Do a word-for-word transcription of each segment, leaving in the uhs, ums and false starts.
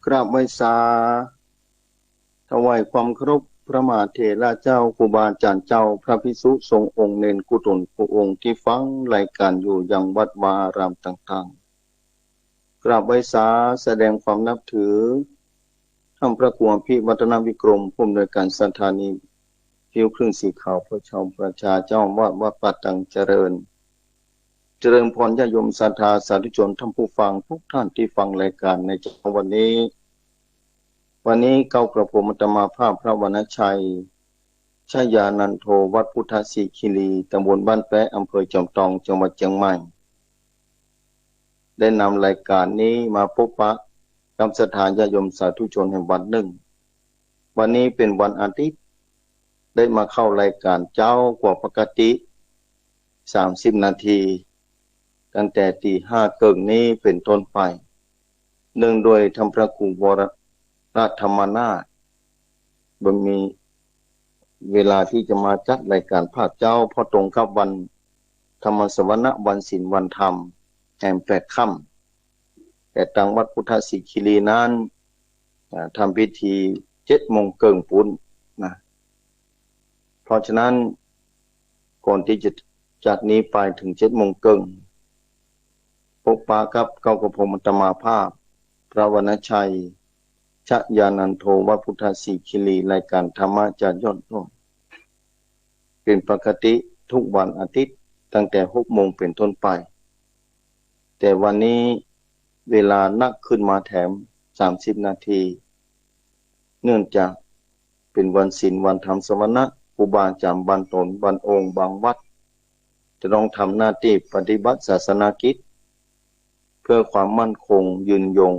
กราบไหว้สา ถวายความเคารพพระมหาเถระเจ้า ครูบาอาจ๋ารย์เจ้า พระภิกษุสงฆ์องค์เณรกู้ต๋นกู้องค์ตี้ฟังรายก๋านอยู่ยังวัดวาอารามต่างๆ กราบไหว้สาแสดงความนับถือ ท่านพระครูอภิวัฒนวิกรม ผู้อำนวยก๋านสถานีวิทยุคลื่นสีขาว เพื่อชาวประชา เจ้าอาวาสวัดป่าตังเจริญ เจริญพรญาติโยมศรัทธาสาธุชนท่านผู้ฟังทุกท่านตี้ฟังรายก๋านในเจ๊าวันนี้ วันนี้เก้ากระผมอาตมาภาพพระวรรณชัย ชยานันโท วัดพุทธสิขิลี ตำบลบ้านแป๊ะ อำเภอจอมตอง จังหวัดเจียงใหม่ ได้นำรายก๋านนี้มาปบปะกับศรัทธาญาติโยมสาธุชนแหมวันนึ่ง วันนี้เป๋นวันอาทิตย์ ได้มาเข้ารายก๋านเจ๊ากว่าปกติ สามสิบนาที ตั้งแต่ตีห้าเกิ่งนี้เป๋นต้นไป เนื่องด้วยท่านพระครูวรธรรมนาถ บ่มีเวลาตี้จะมาจัดรายก๋านภาคเจ๊า เพราะตรงกับวันธรรมสวนะ วันศีลวันธรรม แหมแปดค่ำ แต่ตางวัดพุทธสิขิลีนั้น อ่า ทำพิธีเจ็ดโมงเกิ่งปู้นนะ เพราะฉะนั้นก่อนตี้จะจากนี้ไปเถิงเจ็ดโมงเกิ่ง ปบปะกับเก้ากระผมอาตมาภาพ พระวรรณชัย ชยานันโท วัดพุทธสิขิลี รายก๋านธรรมะจากยอดร่ม เป๋นปกติทุกวันอาทิตย์ ตั้งแต่หกโมงเป๋นต้นไป แต่วันนี้เวลานักขึ้นมาแถม สามสิบนาที เนื่องจากเป๋นวันศีลวันธรรมสวนะ ครูบาอาจ๋ารย์บางต๋นบางองค์บางวัด จะต้องทำหน้าตี้ปฏิบัติศาสนกิจ เพื่อความมั่นคงยืนยง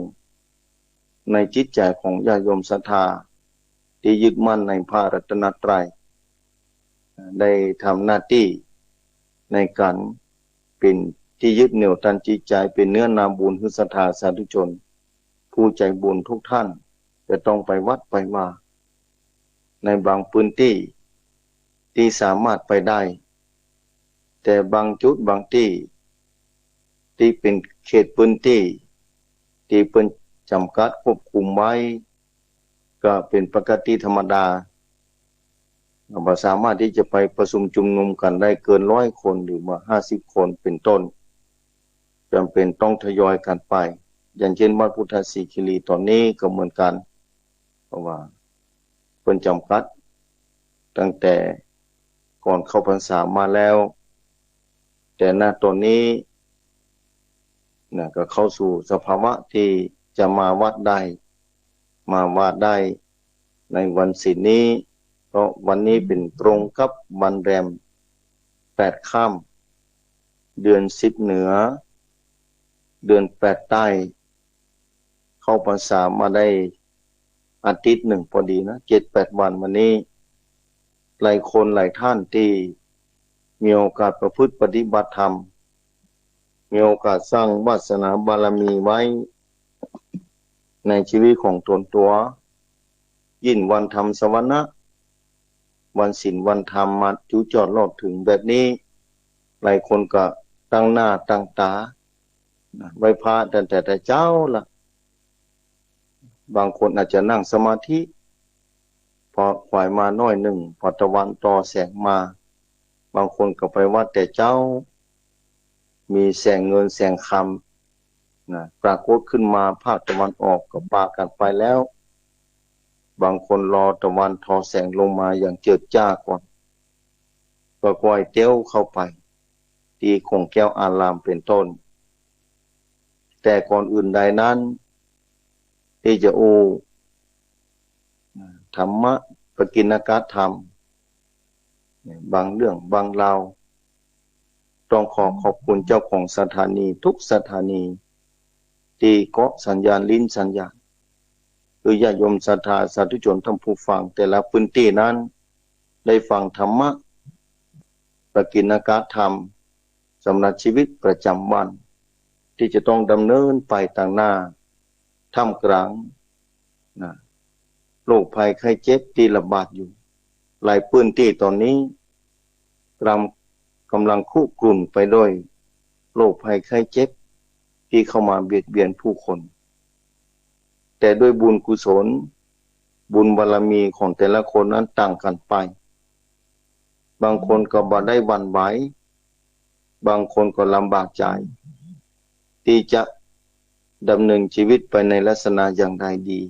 ในจิตใจ๋ของญาติโยมศรัทธาตี้ยึดมั่นในพระรัตนตรัย ได้ทำหน้าตี้ในก๋านเป๋นตี้ยึดเหนี่ยวตานจิตใจ๋ เป๋นเนื้อนาบุญหื้อศรัทธาสาธุชน ผู้ใจ๋บุญทุกท่านจะต้องไปวัดไปวา ในบางพื้นตี้ตี้สามารถไปได้ แต่บางจุดบางตี้ตี้เป๋นเขตพื้นตี้ตี้เปิ้นจ๋ำกัดควบคุมไว้ ก็เป๋นปกติธรรมดา บ่สามารถตี้จะไปประชุมชุมนุมกั๋นได้เกินร้อยคนหรือว่าห้าสิบคนเป๋นต้น จ๋ำเป๋นต้องทยอยกั๋นไป อย่างเช่นวัดพุทธสิขิลีต๋อนนี้ก็เหมือนกั๋น เพราะว่าเปิ้นจ๋ำกัดตั้งแต่ก่อนเข้าพรรษามาแล้ว แต่ณต๋อนนี้นะ ก็เข้าสู่สภาวะตี้จะมาวัดได้ มาวัดได้ในวันศีลนี้ เพราะวันนี้เป๋นตรงกับวันแรมแปดค่ำ เดือนสิบเหนือ เดือนแปดใต้ เข้าพรรษามาได้อาทิตย์นึ่งพอดีนะ เจ็ดแปดวันมานี้ หลายคนหลายท่านตี้มีโอกาสประพฤติปฏิบัติธรรม มีโอกาสสร้างวาสนาบารมีไว้ในชีวิตของตนตั๋ว ยิ่งวันธรรมสวนะ วันศีลวันธรรมมาจุจอดรอดเถิงแบบนี้ หลายคนก็ตั้งหน้าตั้งต๋านะ ไหว้พระตั้งแต่แต่เจ๊าละ บางคนอาจจะนั่งสมาธิ พอขวายมาหน้อยนึ่ง พอตะวันต่อแสงมา บางคนก็ไปวัดแต่เจ๊า มีแสงเงินแสงคำนะ ปรากฏขึ้นมาภาคตะวันออกก็ปากั๋นไปแล้ว บางคนรอตะวันทอแสงลงมาอย่างเจิดจ้าก่อน ก็ค่อยเตียวเข้าไปตี้โขงแก้วอารามเป๋นต้น แต่ก่อนอื่นใดนั้น ตี้จะอู้ธรรมะ ปกิณกธรรม บางเรื่องบางราว ต้องขอขอบคุณเจ้าของสถานีทุกสถานี ตี้เกาะสัญญาณลิ้นสัญญาณ คือญาติโยมศรัทธาสาธุชนท่านผู้ฟังแต่ละพื้นตี้นั้น ได้ฟังธรรมะ ปกิณกธรรม สำหรับชีวิตประจ๋ำวัน ตี้จะต้องดำเนินไปตางหน้า ท่ามกลางนะ โรคภัยไข้เจ็บตี้ระบาดอยู่ หลายพื้นตี้ต๋อนนี้กำลัง กำลังครุกรุ่นไปด้วยโรคภัยไข้เจ็บตี้เข้ามาเบียดเบียนผู้คน แต่ด้วยบุญกุศล บุญบารมีของแต่ละคนนั้นต่างกั๋นไป บางคนก็บ่ได้หวั่นไหว บางคนก็ลำบากใจ๋ ตี้จะดำเนินชีวิตไปในลักษณะอย่างใดดี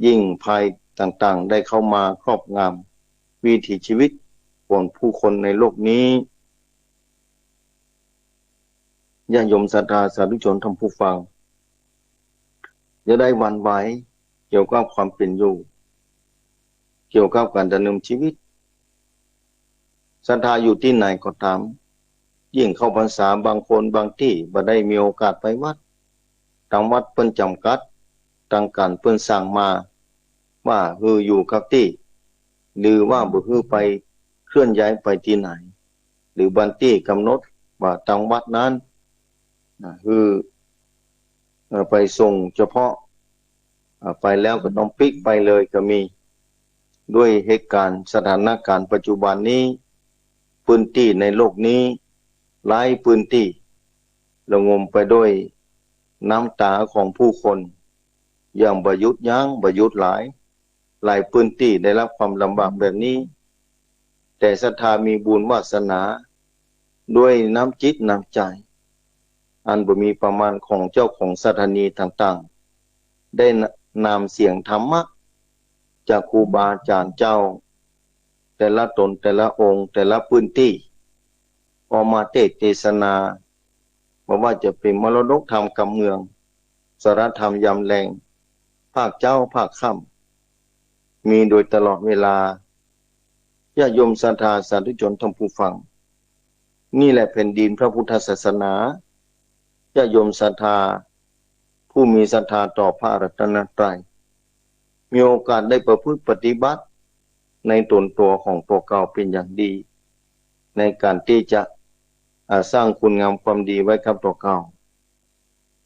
ยิ่งภัยต่างๆ ได้เข้ามาครอบงำวิถีชีวิตของผู้คนในโลกนี้ ญาติโยมศรัทธาสาธุชนท่านผู้ฟัง อย่าได้หวั่นไหวเกี่ยวกับความเป๋นอยู่ เกี่ยวกับก๋านดำเนินชีวิต ศรัทธาอยู่ตี้ไหนก็ต๋าม ยิ่งเข้าพรรษา บางคนบางตี้บ่ได้มีโอกาสไปวัด ตางวัดเปิ้นจ๋ำกัด ตางก๋านเปิ้นสั่งมา ว่าหื้ออยู่กับตี้ หรือว่าบ่หื้อไปเคลื่อนย้ายไปตี้ไหน หรือบางตี้ก๋ำหนดว่าตางวัดนั้น นะ หื้อ เอ่อ ไปส่งเฉพาะ อ่า ไปแล้วก็ต้องปิ๊กไปเลยก็มี ด้วยเหตุก๋ารณ์สถานก๋ารณ์ปัจจุบันนี้ พื้นตี้ในโลกนี้ หลายพื้นตี้ ระงมไปด้วยน้ำตาของผู้คน อย่างบ่หยุดยั้ง บ่หยุดหลาย หลายพื้นตี้ได้รับความลำบากแบบนี้ แต่ศรัทธามีบุญวาสนา ด้วยน้ำจิตน้ำใจ๋ อันบ่มีประมาณของเจ้าของสถานีต่างๆ ได้นำเสียงธรรมะ จากครูบาอาจ๋ารย์เจ้า แต่ละต๋น แต่ละองค์ แต่ละพื้นตี้ ออกมาเตสน์เตสนา บ่ว่าจะเป๋นมรดกธรรมกำเมือง สาระธรรมยามแลง ภาคเจ๊า ภาคค่ำ มีโดยตลอดเวลา ญาติโยมศรัทธาสาธุชนท่านผู้ฟัง นี่แหละแผ่นดินพระพุทธศาสนา ญาติโยมศรัทธา ผู้มีศรัทธาต่อพระรัตนตรัย มีโอกาสได้ประพฤติปฏิบัติในตนตั๋วของตั๋วเก่าเป๋นอย่างดี ในก๋านตี้จะ อ่า สร้างคุณงามความดีไว้กับตั๋วเก่า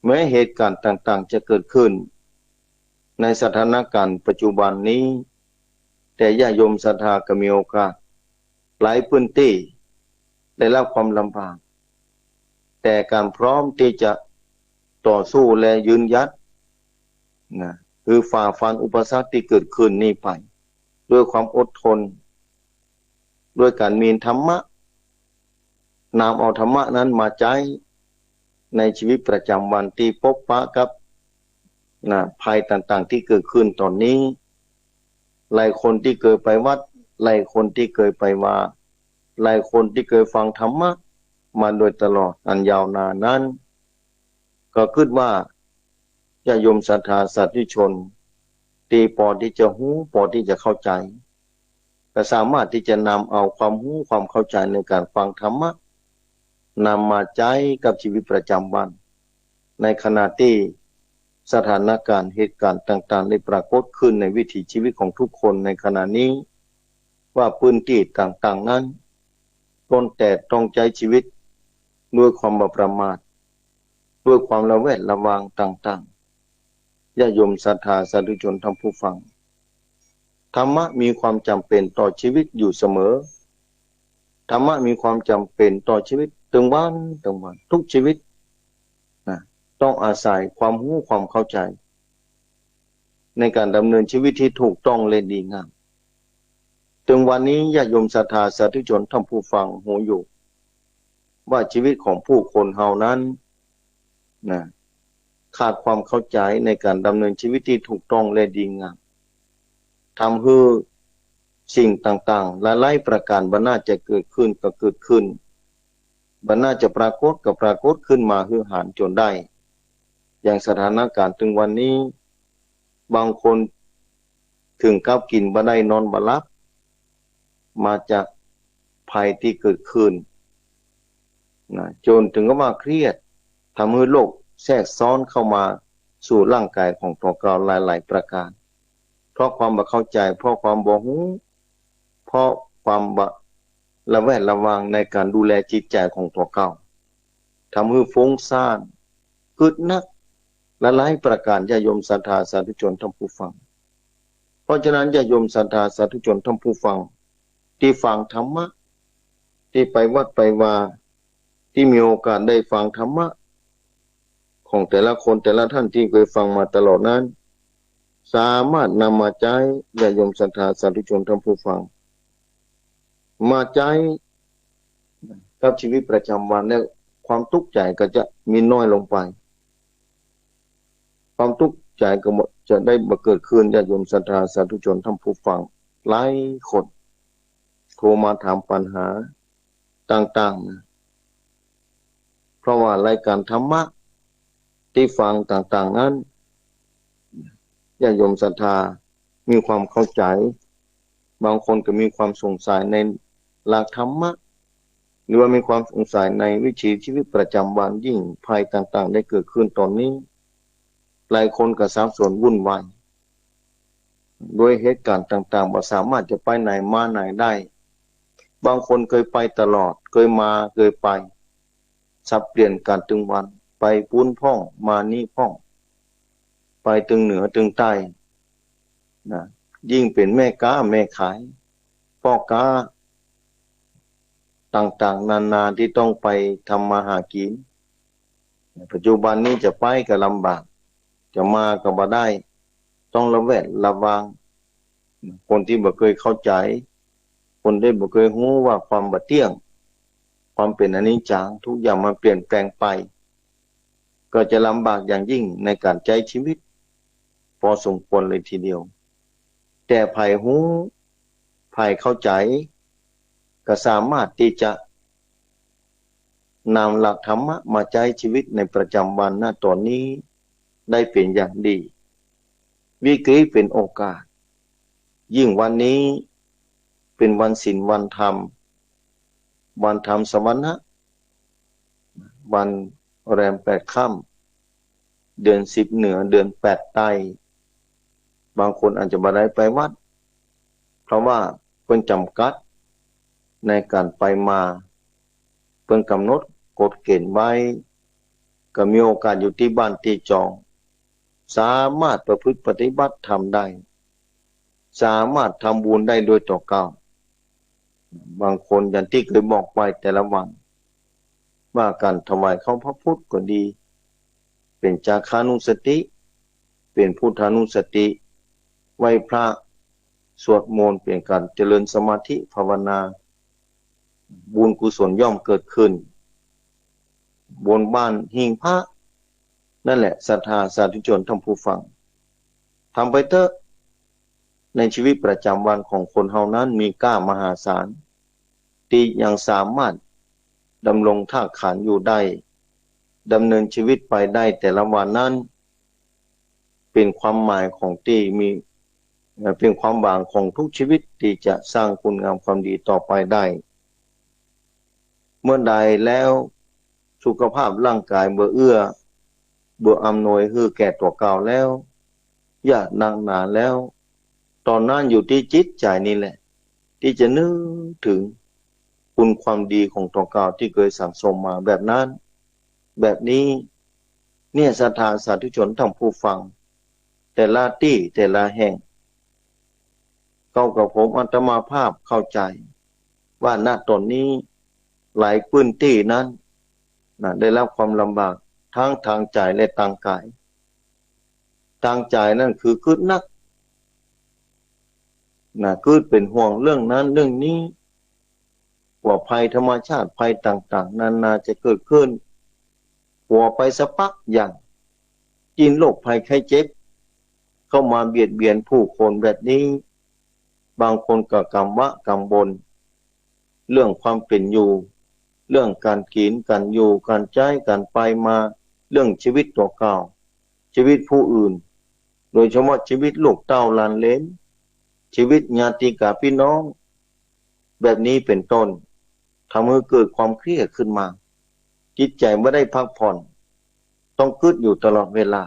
แม้เหตุก๋ารณ์ต่างๆ จะเกิดขึ้นในสถานก๋ารณ์ปัจจุบันนี้ แต่ญาติโยมศรัทธาก็มีโอกาส หลายพื้นตี้ได้รับความลำบาก แต่ก๋านพร้อมตี้จะต่อสู้และยืนหยัด นะ คือฝ่าฟันอุปสรรคตี้เกิดขึ้นนี้ไป ด้วยความอดทน ด้วยก๋านมีธรรมะ นำเอาธรรมะนั้นมาใจ๊ในชีวิตประจ๋ำวันตี้ปบปะกับ นะ ภัยต่างๆ ตี้เกิดขึ้นต๋อนนี้ หลายคนตี้เกยไปวัด หลายคนตี้เกยไปวา หลายคนตี้เกยฟังธรรมะมาโดยตลอดอันยาวนานนั้น ก็กึ๊ดว่า ญาติโยมศรัทธาสาธุชน ตี้ปอตี้จะฮู้ ปอตี้จะเข้าใจ๋ ก็สามารถตี้จะนำเอาความฮู้ความเข้าใจ๋ในก๋านฟังธรรมะ นำมาใจ๊กับชีวิตประจ๋ำวัน ในขณะตี้สถานก๋ารณ์เหตุก๋ารณ์ต่างๆ ได้ปรากฏขึ้นในวิถีชีวิตของทุกคนในขณะนี้ ว่าพื้นตี้ต่างๆ นั้น ล้วนแต่ต้องใจ๊ชีวิตด้วยความบ่ประมาท ด้วยความระแวดระวังต่างๆ ญาติโยมศรัทธาสาธุชนท่านผู้ฟัง ธรรมะมีความจ๋ำเป๋นต่อชีวิตอยู่เสมอ ธรรมะมีความจ๋ำเป๋นต่อชีวิตตึงวันตึงวัน ทุกชีวิต นะ ต้องอาศัยความฮู้ความเข้าใจ๋ ในก๋านดำเนินชีวิตตี้ถูกต้องและดีงาม ตึงวันนี้ญาติโยมศรัทธาสาธุชนท่านผู้ฟังฮู้อยู่ ว่าชีวิตของผู้คนเฮานั้น นะ ขาดความเข้าใจ๋ในก๋านดำเนินชีวิตตี้ถูกต้องและดีงาม ทำหื้อสิ่งต่างๆ หลายๆ ประก๋านบ่น่าจะเกิดขึ้นก็เกิดขึ้น บ่น่าจะปรากฏก็ปรากฏขึ้นมาหื้อหาญจ๋นได้ อย่างสถานก๋ารณ์ตึงวันนี้ บางคนเถิงกับกิ๋นบ่ได้นอนบ่หลับ มาจากภัยตี้เกิดขึ้น นะ จ๋นเถิงกับว่าเครียด ทำหื้อโรคแทรกซ้อนเข้ามาสู่ร่างก๋ายของตั๋วเก่าหลายๆ ประก๋าน เพราะความบ่เข้าใจ๋ เพราะความบ่ฮู้ เพราะความบ่ระแวดระวังในก๋านดูแลจิตใจ๋ของตั๋วเก่า ทำหื้อฟุ้งซ่าน กึ๊ดนัก หลายๆ ประก๋าน ญาติโยมศรัทธาสาธุชนท่านผู้ฟัง เพราะฉะนั้นญาติโยมศรัทธาสาธุชนท่านผู้ฟัง ตี้ฟังธรรมะ ตี้ไปวัดไปวา ตี้มีโอกาสได้ฟังธรรมะ ของแต่ละคนแต่ละท่านตี้เกยฟังมาตลอดนั้น สามารถนำมาใจ๊ ญาติโยมศรัทธาสาธุชนท่านผู้ฟัง มาใจ๊กับชีวิตประจำวันแล้ว ความตุ๊กข์ใจก็จะมีน้อยลงไป ความตุ๊กข์ใจก็จะได้บ่เกิดขึ้น ญาติโยมศรัทธาสาธุชนท่านผู้ฟัง หลายคนโทรมาถามปัญหาต่างๆ นะ เพราะว่ารายการธรรมะตี้ฟังต่างๆ นั้น ญาติโยมศรัทธามีความเข้าใจ๋ บางคนก็มีความสงสัยในหลักธรรมะ หรือว่ามีความสงสัยในวิถีชีวิตประจำวัน ยิ่งภัยต่างๆ ได้เกิดขึ้นต๋อนนี้ หลายคนก็สับสนวุ่นวาย ด้วยเหตุการณ์ต่างๆ บ่สามารถจะไปไหนมาไหนได้ บางคนเกยไปตลอด เกยมาเกยไป สับเปลี่ยนกั๋นตึงวัน ไปปู๊นพ่อง มานี่พ่อง ไปตึงเหนือตึงใต้ นะ ยิ่งเป๋นแม่ก๊าแม่ขาย ป้อก๊า ต่างๆ นานาตี้ต้องไปทำมาหากิ๋น ปัจจุบันนี้จะไปก็ลำบาก จะมาก็บ่ได้ ต้องระแวดระวัง คนตี้บ่เกยเข้าใจ๋ คนตี้บ่เกยฮู้ว่าความบ่เตี้ยง ความเป๋นอนิจจัง ทุกอย่างมันเปลี่ยนแปลงไป ก็จะลำบากอย่างยิ่งในก๋านใจ๊ชีวิต พอสมควรเลยทีเดียว แต่ใผฮู้ ใผเข้าใจ๋ ก็สามารถตี้จะนำหลักธรรมะมาใจ๊ชีวิตในประจำวัน ณ ต๋อนนี้ได้เป๋นอย่างดี วิกฤตเป๋นโอกาส ยิ่งวันนี้เป๋นวันศีลวันธรรม วันธรรมสวนะ วันแรมแปดค่ำ เดือนสิบเหนือ เดือนแปดใต้ บางคนอาจจะบ่ได้ไปวัด เพราะว่าเปิ้นจ๋ำกัดในก๋านไปมา เปิ้นก๋ำหนดกฎเกณฑ์ไว้ ก็มีโอกาสอยู่ตี้บ้านตี้จอง สามารถประพฤติปฏิบัติธรรมได้ สามารถทำบุญได้โดยตั๋วเก่า บางคนอย่างตี้เกยบอกไปแต่ละวัน ว่าก๋านถวายข้าวพระพุทธก็ดี เป๋นจาคานุสติ เป๋นพุทธานุสติ ไหว้พระ สวดมนต์ เป๋นก๋านเจริญสมาธิภาวนา บุญกุศลย่อมเกิดขึ้น บนบ้านหิ้งพระ นั่นแหละ ศรัทธาสาธุชนท่านผู้ฟัง ทำไปเต๊อะ ในชีวิตประจำวันของคนเฮานั้นมีก้ามหาศาล ตี้ยังสามารถดำรงธาตุขันธ์อยู่ได้ ดำเนินชีวิตไปได้แต่ละวันนั้น เป๋นความหมายของตี้มี เอ่อ เป๋นความหวังของทุกชีวิตตี้จะสร้างคุณงามความดีต่อไปได้ เมื่อใดแล้วสุขภาพร่างกายบ่เอื้อ บ่อำนวยหื้อแก่ตั๋วเก่าแล้ว ยากนักหนาแล้ว ต๋อนนั้นอยู่ตี้จิตใจ๋นี่แหละ ตี้จะนึกถึงคุณความดีของตั๋วเก่าตี้เกยสั่งสมมาแบบนั้น แบบนี้ เนี่ย ศรัทธาสาธุชนท่านผู้ฟัง แต่ละตี้แต่ละแห่ง เก้ากับผมอาตมาภาพเข้าใจ๋ว่า ณ ต๋อนนี้หลายพื้นตี้นั้น นะ ได้รับความลำบากทั้งตางใจ๋และตางก๋าย ตางใจ๋นั้นคือกึ๊ดนัก นะ กึ๊ดเป๋นห่วงเรื่องนั้นเรื่องนี้ ว่าภัยธรรมชาติ ภัยต่างๆ นานาจะเกิดขึ้น กั๋วไปสักปั๊บ อย่างยิ่งโรคภัยไข้เจ็บ เข้ามาเบียดเบียนผู้คนแบบนี้ บางคนก็กังวะกังวล เรื่องความเป๋นอยู่ เรื่องก๋านกิ๋นก๋านอยู่ ก๋านใจ๊ก๋านไปมา เรื่องชีวิตตั๋วเก่า ชีวิตผู้อื่น โดยเฉพาะชีวิตลูกเต้าหลานเหลน ชีวิตญาติกาพี่น้อง แบบนี้เป๋นต้น ทำหื้อเกิดความเครียดขึ้นมา จิตใจ๋บ่ได้พักผ่อน ต้องกึ๊ดอยู่ตลอดเวลา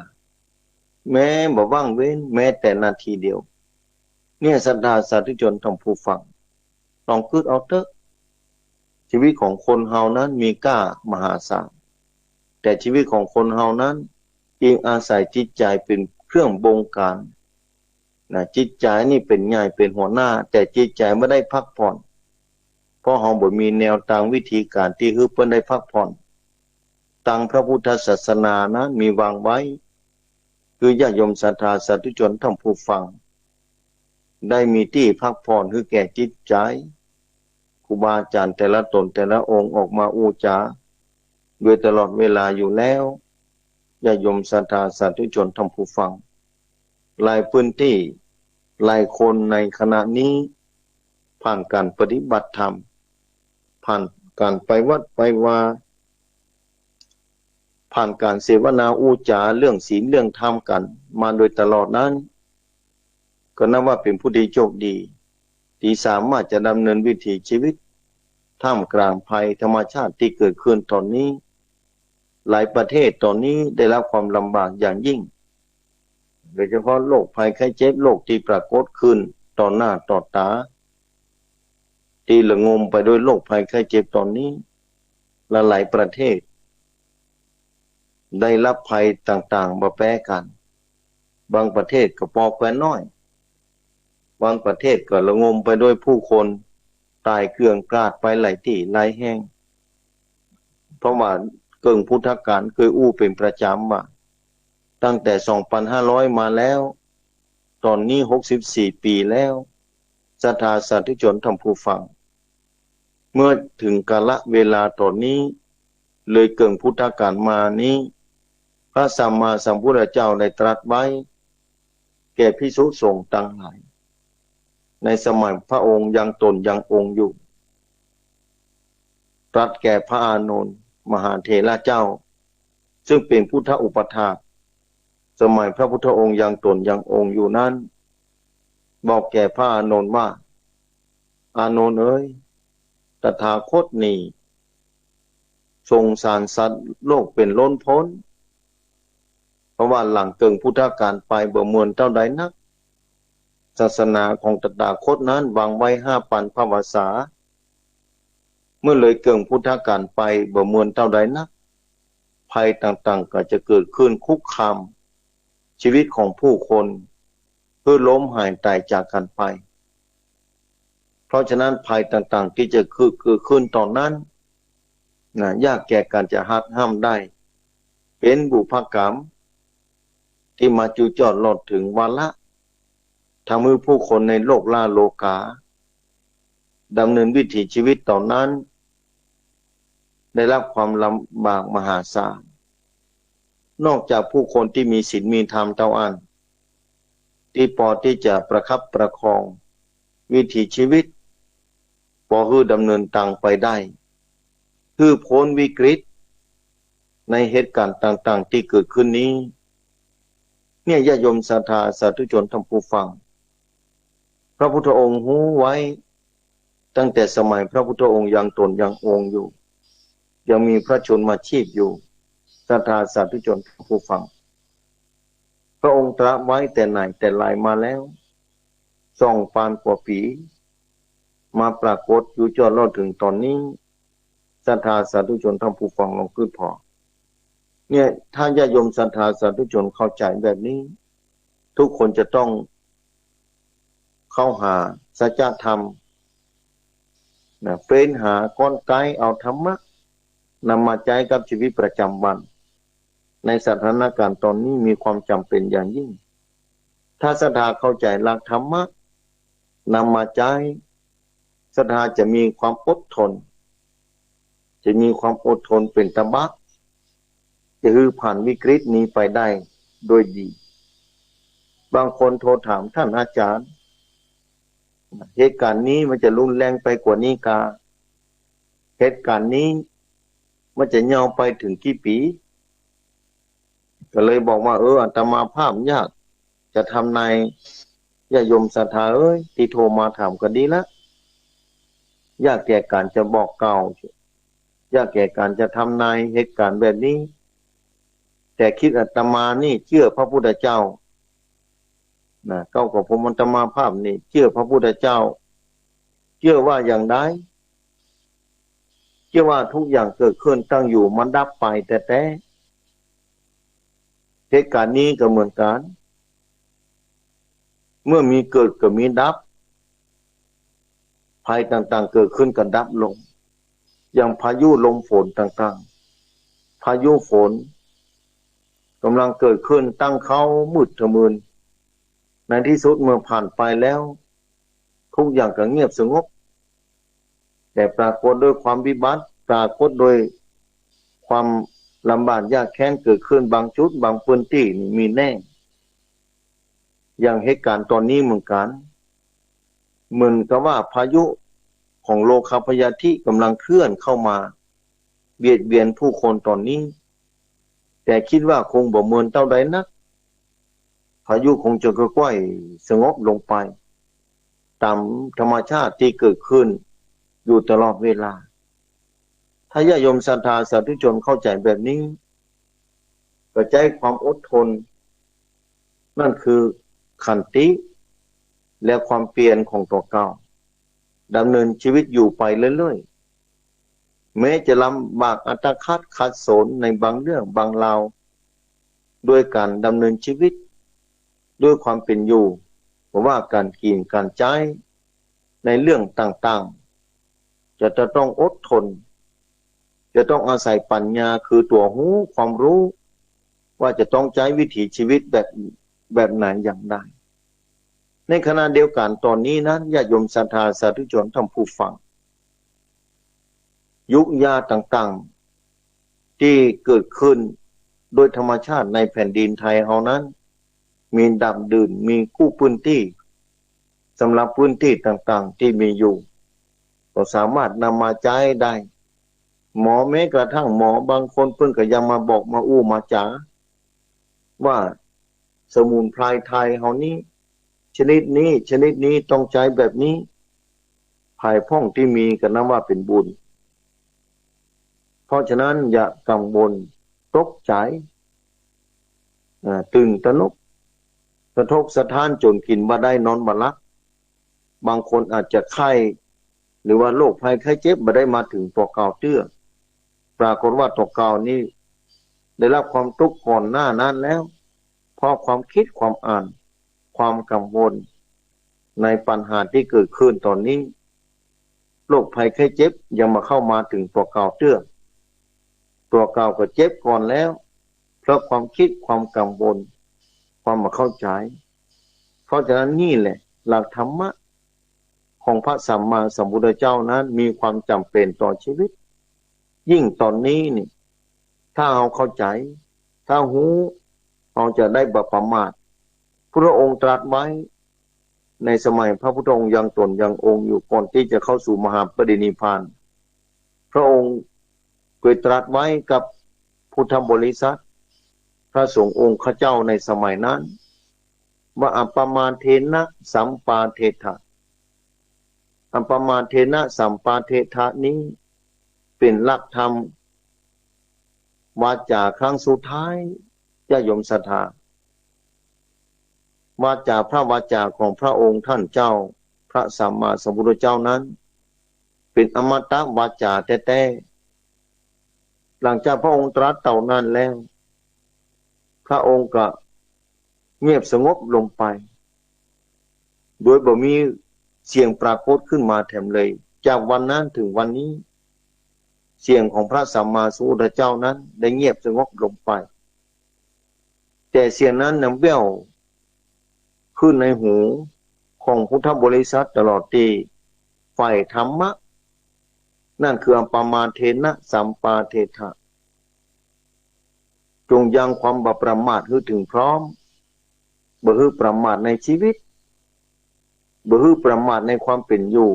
แม้บ่ว่างเว้นแม้แต่นาทีเดียว เนี่ย ศรัทธาสาธุชนท่านผู้ฟัง ลองกึ๊ดเอาเต๊อะ ชีวิตของคนเฮานั้นมีก้ามหาศาล แต่ชีวิตของคนเฮานั้นอิงอาศัยจิตใจ๋เป๋นเครื่องบงการ นะ จิตใจ๋นี่เป๋นใหญ่เป๋นหัวหน้า แต่จิตใจ๋บ่ได้พักผ่อน เพราะเฮาบ่มีแนวตางวิธีก๋านตี้หื้อเปิ้นได้พักผ่อน ตางพระพุทธศาสนานั้นมีวางไว้ คือญาติโยมศรัทธาสาธุชนท่านผู้ฟัง ได้มีตี้พักผ่อนหื้อแก่จิตใจ๋ ครูบาอาจ๋ารย์แต่ละต๋นแต่ละองค์ออกมาอู้จ๋าโดยตลอดเวลาอยู่แล้ว ญาติโยมศรัทธาสาธุชนท่านผู้ฟัง หลายพื้นตี้ หลายคนในขณะนี้ ผ่านก๋านปฏิบัติธรรม ผ่านก๋านไปวัดไปวา ผ่านก๋านเสวนาอู้จ๋าเรื่องศีลเรื่องธรรมกั๋นมาโดยตลอดนั้น ก็นับว่าเป๋นผู้ตี้โชคดี ตี้สามารถจะดำเนินวิถีชีวิต ท่ามกลางภัยธรรมชาติตี้เกิดขึ้นต๋อนนี้ หลายประเทศต๋อนนี้ได้รับความลำบากอย่างยิ่ง โดยเฉพาะโรคภัยไข้เจ็บ โรคตี้ปรากฏขึ้นต่อหน้าต่อต๋า ตี้ระงมไปด้วยโรคภัยไข้เจ็บต๋อนนี้ หลายๆ ประเทศ ได้รับภัยต่างๆ บ่แป๊กั๋น บางประเทศก็ปอแควนน้อย บางประเทศก็ระงมไปด้วยผู้คนต๋ายเกลื่อนกลาดไปหลายตี้หลายแห่ง เพราะว่าเกิ่งพุทธกาลเกยอู้เป๋นประจ๋ำว่า ตั้งแต่สองปันห้าร้อยมาแล้ว ต๋อนนี้หกสิบสี่ปี๋แล้ว ศรัทธาสาธุชนท่านผู้ฟัง เมื่อเถิงกาลเวลาต๋อนนี้ เลยเกิ่งพุทธกาลมานี้ พระสัมมาสัมพุทธเจ้าได้ตรัสไว้ แก่ภิกษุสงฆ์ตังหลาย ในสมัยพระองค์ยังต๋นยังองค์อยู่ ตรัสแก่พระอานนท์มหาเถระเจ้า ซึ่งเป๋นพุทธอุปัฏฐาก สมัยพระพุทธองค์ยังต๋นยังองค์อยู่นั้น บอกแก่พระอานนท์ว่า อานนท์เอ๋ย ตถาคตนี้ สงสารสัตว์โลกเป๋นล้นพ้น เพราะว่าหลังเกิ่งพุทธกาลไปบ่เมินเต้าใดนัก ศาสนาของตถาคตนั้นวางไว้ห้าปันพรรษา เมื่อเลยเกิ่งพุทธกาลไปบ่เมินเต้าใดนัก ภัยต่างๆ ก็จะเกิดขึ้นคุกคามชีวิตของผู้คน หื้อล้มหายต๋ายจากกั๋นไป เพราะฉะนั้นภัยต่างๆ ตี้จะเกิดขึ้นต๋อนนั้น นะ ยากแก่ก๋านจะหักห้ามได้ เป๋นบุพกรรม ตี้มาจุจอดรอดเถิงวาระ ทำหื้อผู้คนในโลกล้าโลกา ดำเนินวิถีชีวิตต๋อนนั้น ได้รับความลำบากมหาศาล นอกจากผู้คนตี้มีศีลมีธรรมเต้าอั้น ตี้ปอตี้จะประคับประคองวิถีชีวิต ปอหื้อดำเนินตางไปได้ หื้อป๊นวิกฤตในเหตุก๋ารณ์ต่างๆ ตี้เกิดขึ้นนี้ เนี่ย ญาติโยมศรัทธาสาธุชนท่านผู้ฟัง พระพุทธองค์ฮู้ไว้ ตั้งแต่สมัยพระพุทธองค์ยังต๋นยังองค์อยู่ ยังมีพระชนมาชีพอยู่ ศรัทธาสาธุชนท่านผู้ฟัง พระองค์ตรัสไว้แต่ไหนแต่ไรมาแล้ว สองปันกว่าปี๋ มาปรากฏอยู่จอดรอดเถิงต๋อนนี้ ศรัทธาสาธุชนท่านผู้ฟังลองกึ๊ดผ่อ เนี่ย ถ้าญาติโยมศรัทธาสาธุชนเข้าใจ๋แบบนี้ ทุกคนจะต้องเข้าหาสัจธรรม นะ เฟ้นหาก้อนไก๊เอาธรรมะ นำมาใจ๊กับชีวิตประจำวัน ในสถานก๋ารณ์ต๋อนนี้มีความจ๋ำเป๋นอย่างยิ่ง ถ้าศรัทธาเข้าใจ๋หลักธรรมะ นำมาใจ๊ ศรัทธาจะมีความอดทน จะมีความอดทนเป๋นตบะ จะหื้อผ่านวิกฤตนี้ไปได้โดยดี บางคนโทรถาม ท่านอาจ๋ารย์ เหตุก๋ารณ์นี้มันจะรุนแรงไปกว่านี้กา เหตุก๋ารณ์นี้มันจะยาวไปเถิงกี่ปี๋ ก็เลยบอกว่า เออ อาตมาภาพยากจะทำนาย ญาติโยมศรัทธาเอ๋ย ตี้โทรมาถามก็ดีละ ยากแก่ก๋านจะบอกกล่าว ยากแก่ก๋านจะทำนายเหตุก๋ารณ์แบบนี้ แต่คริสต์อาตมานี่เจื้อพระพุทธเจ้า นะ เก้ากับผมอาตมาภาพนี่เจื้อพระพุทธเจ้า เจื้อว่าอย่างใด เจื้อว่าทุกอย่างเกิดขึ้นตั้งอยู่มันดับไปแต๊ๆ เหตุก๋ารณ์นี้ก็เหมือนกั๋น เมื่อมีเกิดก็มีดับ ภัยต่างๆ เกิดขึ้นก็ดับลง อย่างพายุลมฝนต่างๆ พายุฝน ก๋ำลังเกิดขึ้นตั้งเค้ามืดทะมึน ในตี้สุดเมื่อผ่านไปแล้ว ทุกอย่างก็เงียบสงบ แต่ปรากฏด้วยความวิบัติ ปรากฏด้วยความลำบากยากแค้นเกิดขึ้นบางจุดบางพื้นตี้นี่มีแน่ อย่างเหตุก๋ารณ์ต๋อนนี้เหมือนกั๋น เหมือนกับว่าพายุของโลคาพยาธิก๋ำลังเคลื่อนเข้ามาเบียดเบียนผู้คนต๋อนนี้ แต่กึ๊ดว่าคงบ่เมินเต้าใดนัก พายุคงจะค่อยๆสงบลงไป ต๋ามธรรมชาติตี้เกิดขึ้นอยู่ตลอดเวลา ถ้าญาติโยมศรัทธาสาธุชนเข้าใจ๋แบบนี้ ก็ใจ๊ความอดทน นั่นคือขันติ และความเพียรของตั๋วเก่า ดำเนินชีวิตอยู่ไปเรื่อยๆ แม้จะลำบากอัตคัดขัดสนในบางเรื่องบางราว ด้วยก๋านดำเนินชีวิต ด้วยความเป๋นอยู่ บ่ว่าก๋านกิ๋นก๋านใจ๊ ในเรื่องต่างๆ จะ จะต้องอดทน จะต้องอาศัยปัญญา คือตั๋วฮู้ความฮู้ ว่าจะต้องใจ๊วิถีชีวิตแบบ แบบไหนอย่างใด ในขณะเดียวกั๋นต๋อนนี้นั้น ญาติโยมศรัทธาสาธุชนท่านผู้ฟัง ยุกยาต่างๆ ตี้เกิดขึ้นโดยธรรมชาติในแผ่นดินไทยเฮานั้น มีดั้งเดิม มีกู้พื้นตี้ สำหรับพื้นตี้ต่างๆ ตี้มีอยู่ ก็สามารถนำมาใจ๊ได้ หมอ แม้กระทั่งหมอบางคนเปิ้นก็ยังมาบอกมาอู้มาจ๋า ว่าสมุนไพรไทยเฮานี้ ชนิดนี้ ชนิดนี้ต้องใจ๊แบบนี้ ใผพ่องตี้มีก็นับว่าเป๋นบุญ เพราะฉะนั้นอย่ากังวล ตกใจ๋ อ่า ตื่นตระหนก สะทกสะท้านจ๋นกิ๋นบ่ได้นอนบ่หลับ บางคนอาจจะไข้ หรือว่าโรคภัยไข้เจ็บบ่ได้มาเถิงตั๋วเก่าเตื้อ ปรากฏว่าตั๋วเก่านี้ได้รับความตุ๊กข์ก่อนหน้านั้นแล้ว เพราะความกึ๊ดความอ่าน ความกังวล ในปัญหาตี้เกิดขึ้นต๋อนนี้ โรคภัยไข้เจ็บยังบ่เข้ามาเถิงตั๋วเก่าเตื้อ ตั๋วเก่าก็เจ็บก่อนแล้ว เพราะความกึ๊ดความกังวล ความบ่เข้าใจ๋ เพราะฉะนั้นนี่แหละ หลักธรรมะของพระสัมมาสัมพุทธเจ้านั้นมีความจ๋ำเป๋นต่อชีวิต ยิ่งต๋อนนี้นี่ ถ้าเฮาเข้าใจ๋ ถ้าฮู้ เฮาจะได้บ่ประมาท พุทธองค์ตรัสไว้ ในสมัยพระพุทธองค์ยังต๋นยังองค์อยู่ ก่อนตี้จะเข้าสู่มหาปรินิพพาน พระองค์เกยตรัสไว้กับพุทธบริษัท พระสงฆ์องค์ข้าเจ้าในสมัยนั้น ว่า อัปปมาเทนะสัมปาเทถะ อัปปมาเทนะสัมปาเทถะนี้ เป๋นหลักธรรม วาจ๋าครั้งสุดท้าย ญาติโยมศรัทธา วาจ๋า พระวาจ๋าของพระองค์ท่านเจ้า พระสัมมาสัมพุทธเจ้านั้น เป๋นอมตะวาจ๋าแต๊ๆ หลังจากพระองค์ตรัสเต้านั้นแล้ว พระองค์ก็เงียบสงบลงไป โดยบ่มีเสียงปรากฏขึ้นมาแถมเลย จากวันนั้นเถิงวันนี้ เสียงของพระสัมมาสัมพุทธเจ้านั้นได้เงียบสงบลงไป แต่เสียงนั้นยังแว่วขึ้นในหูของพุทธบริษัทตลอดตี้ ฝ่ายธรรมะ นั่นคือ อัปปมาเทนะสัมปาเทถะ จงยังความบ่ประมาทหื้อเถิงพร้อม บ่หื้อประมาทในชีวิต บ่หื้อประมาทในความเป๋นอยู่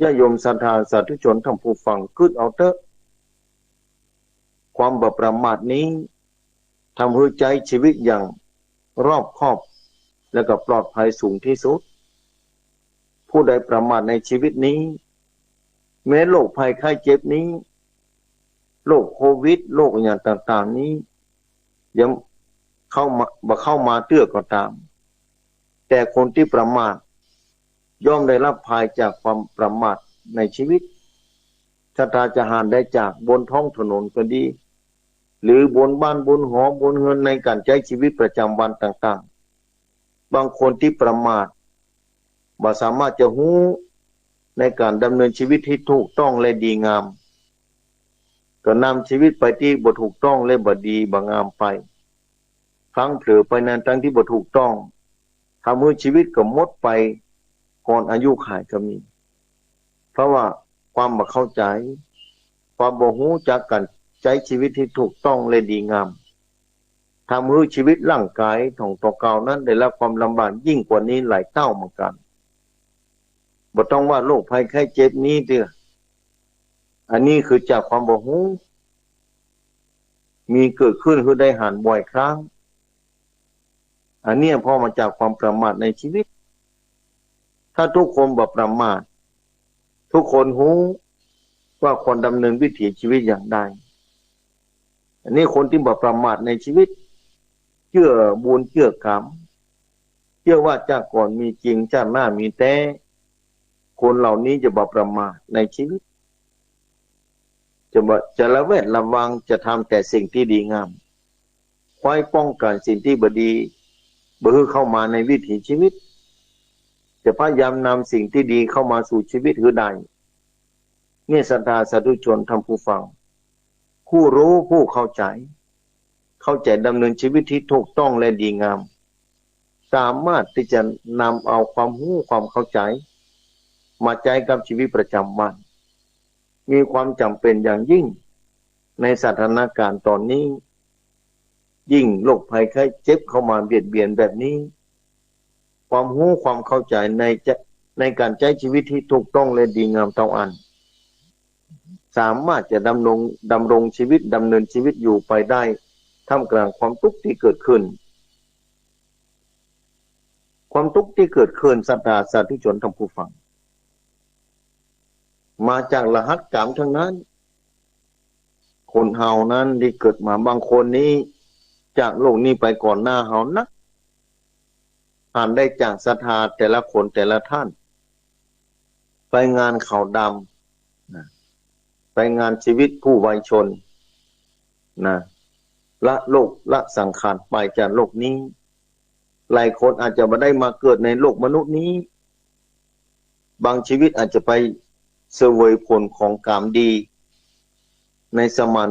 ญาติโยมศรัทธาสาธุชนท่านผู้ฟัง กึ๊ดเอาเต๊อะ ความบ่ประมาทนี้ ทำหื้อใจ๊ชีวิตอย่างรอบคอบ และก็ปลอดภัยสูงตี้สุด ผู้ใดประมาทในชีวิตนี้ แม้โรคภัยไข้เจ็บนี้ โรคโควิด โรคอะหยังต่างๆ นี้ ยังเข้ามา บ่เข้ามาเตื้อก็ต๋าม แต่คนตี้ประมาท ย่อมได้รับภัยจากความประมาทในชีวิต ศรัทธาจะหันได้จากบนท้องถนนก็ดี หรือบนบ้านบนหอบนเฮือนในก๋านใจ๊ชีวิตประจ๋ำวันต่างๆ บางคนตี้ประมาท บ่สามารถจะฮู้ในก๋านดำเนินชีวิตตี้ถูกต้องและดีงาม ก็นำชีวิตไปตี้บ่ถูกต้องและบ่ดีบ่งามไป พลั้งเผลอไปในตางตี้บ่ถูกต้อง ทำหื้อชีวิตก็หมดไปก่อนอายุขัยก็มี เพราะว่าความบ่เข้าใจ๋ ความบ่ฮู้จักก๋านใจ๊ชีวิตตี้ถูกต้องและดีงาม ทำหื้อชีวิตร่างก๋ายของตั๋วเก่านั้นได้รับความลำบากยิ่งกว่านี้หลายเต้าเหมือนกั๋น บ่ต้องว่าโรคภัยไข้เจ็บนี้เตื้อ อันนี้คือจากความบ่ฮู้ มีเกิดขึ้นหื้อได้หันบ่อยครั้ง อันเนี้ยเพราะมาจากความประมาทในชีวิต ถ้าทุกคนบ่ประมาท ทุกคนฮู้ว่าควรดำเนินวิถีชีวิตอย่างใด อันนี้คนตี้บ่ประมาทในชีวิต เจื้อบุญเจื้อกรรม เจื้อว่าจาติก่อนมีจริง จาติหน้ามีแต๊ คนเหล่านี้จะบ่ประมาทในชีวิต จะบ่ จะระแวดระวัง จะทำแต่สิ่งตี้ดีงาม คอยป้องกั๋นสิ่งตี้บ่ดี บ่หื้อเข้ามาในวิถีชีวิต จะพยายามนำสิ่งตี้ดีเข้ามาสู่ชีวิตหื้อได้ เนี่ยศรัทธาสาธุชนท่านผู้ฟัง ผู้รู้ผู้เข้าใจ๋ เข้าใจ๋ดำเนินชีวิตตี้ถูกต้องและดีงาม สามารถตี้จะนำเอาความฮู้ความเข้าใจ๋ มาใจ๊กับชีวิตประจำวัน มีความจ๋ำเป๋นอย่างยิ่ง ในสถานการณ์ต๋อนนี้ ยิ่งโรคภัยไข้เจ็บเข้ามาเบียดเบียนแบบนี้ ความฮู้ความเข้าใจ๋ในจะ ในก๋านใจ๊ชีวิตตี้ถูกต้องและดีงามเต้าอั้น สามารถจะดำรง ดำรงชีวิต ดำเนินชีวิตอยู่ไปได้ ท่ามกลางความตุ๊กข์ตี้เกิดขึ้น ความตุ๊กข์ตี้เกิดขึ้น ศรัทธาสาธุชนท่านผู้ฟัง มาจากรหัสกรรมทั้งนั้น คนเฮานั้นตี้เกิดมา บางคนนี้จากโลกนี้ไปก่อนหน้าเฮานัก อ่านได้จากศรัทธาแต่ละคนแต่ละท่าน ไปงานขาวดำนะ ไปงานชีวิตผู้วายชนนะ ละโลกละสังขารไปจากโลกนี้ หลายคนอาจจะบ่ได้มาเกิดในโลกมนุษย์นี้ บางชีวิตอาจจะไปเสวยผลของกรรมดี ในสมัย